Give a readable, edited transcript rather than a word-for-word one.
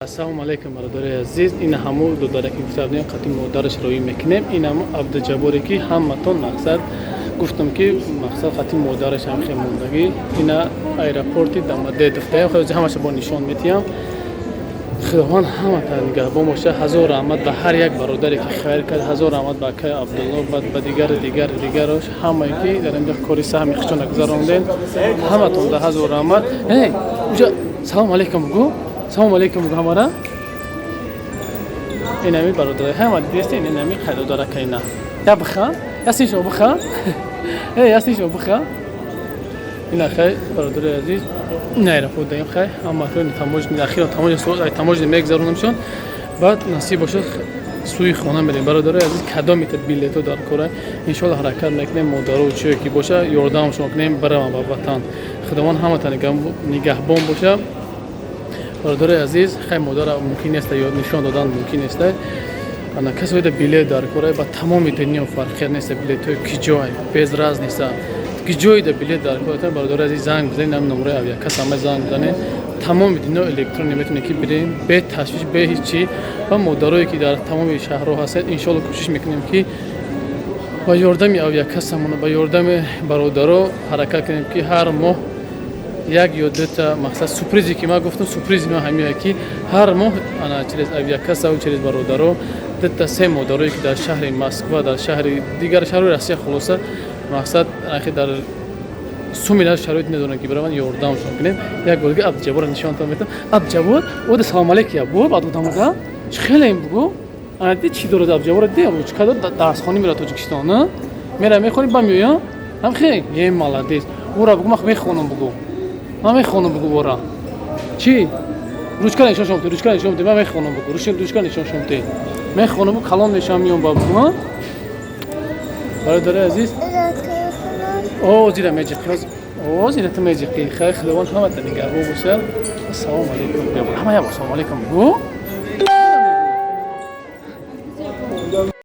Ассалому алайкум, бародари азиз. Ин ҳаму додаре, ки гуфта будем, қати модараш роӣ мекунем. Ин ҳаму Абдуҷабборе, ки ҳаматон мақсад гуфтам, ки мақсад қати модараш ҳам хел мондагӣ. Ина аэропорти Домодедово даем. Ҳамаша бо нишон метиҳам. Худованд ҳамата нигаҳбон боша. Ҳазор раҳмат ба ҳар як бародаре, ки хайр кард. Ҳазор раҳмат ба акаи Абдулло, ба дигару дигару дигарош, ҳамае ки дар инҷо кори саҳми худшона гузарондем. Ҳаматон да ҳазор раҳмат. Эй, уҷа салом алейкум бугӯ, салом алейкум бугӯ ҳамара. Инами бародари ҳама дидеста, инами қайдодарака. Ина я бихан, ясин шумо бихан, э, ясин шумо бихан. Ина хай, бародари азиз, ин аэропорт даем. Хай, ҳаматон таможня, ахиро таможня, таможня мегзаронамшон, баъд насиб бошад, сӯи хона мерем. Бародари азиз, кадомита билето дар кора, иншоалло, ҳаракат мекунем, модаро чие ки боша, ёрдамшон кунем, баравам ба ватан. Худованд ҳамата нигаҳбон боша, бародари азиз. Хай, модара мумкин неста нишон додан, мумкин неста. Ана касоида билет дар кора, ба тамоми дунё фарқият неста, билетҳои киҷой, без разница, киҷоида билет дар кора, бародари азиз, занг бизанед, ам номраи авиакасса ҳама занг бизанед. Тамоми дунё электронӣ метавонед, ки бирем бе ташвиш, бе ҳеҷ чӣ. Ва модарое ки дар тамоми шаҳрҳо ҳастед, иншоалло, кӯшиш мекунем, ки ба ёрдами авиакассамон, ба ёрдами бародаро ҳаракат кунем, ки ҳар моҳ як ё дута мақсад сюрпризе ки ман гуфтам, сюрпризи ман ҳамия, ки ҳар моҳ ана через авиакассаву через бародаро дута се модарое ки дар шаҳри Москва, дар шаҳри дигар шаҳрҳои Россия, хулоса, мақсад дар суми шароит надоранд, ки бираванд, ёрдамшон кунем. Як бор дига Абдуҷабборро нишонтон метам. Абдуҷаббор, ода салом алейк я бо баъд одамода чӣ хеле им бугӯ. Ана ди чӣ дорад Абдуҷаббор? Ди чӣ кадо дарсхонӣ мера Тоҷикистон, мера мехонӣ, ба меоя ҳам хе е, молодец. Ура бугӯ, ман мехонам, бугӯ, ман мехонам, бугӯ. Бора чӣ ручка нишон шом, ручка нишон, ман мехонам, бугӯ, ручка нишон шом, мехонам, калон мешавам, меём ба бугӯ. Бародари азиз, о, зира меҷиқи, о, зира ту меҷиқи. Хай, худованд ҳамата нигаҳбон бошад. Ассалому алайкум, ҳама як бор салому алайкум бугӯ.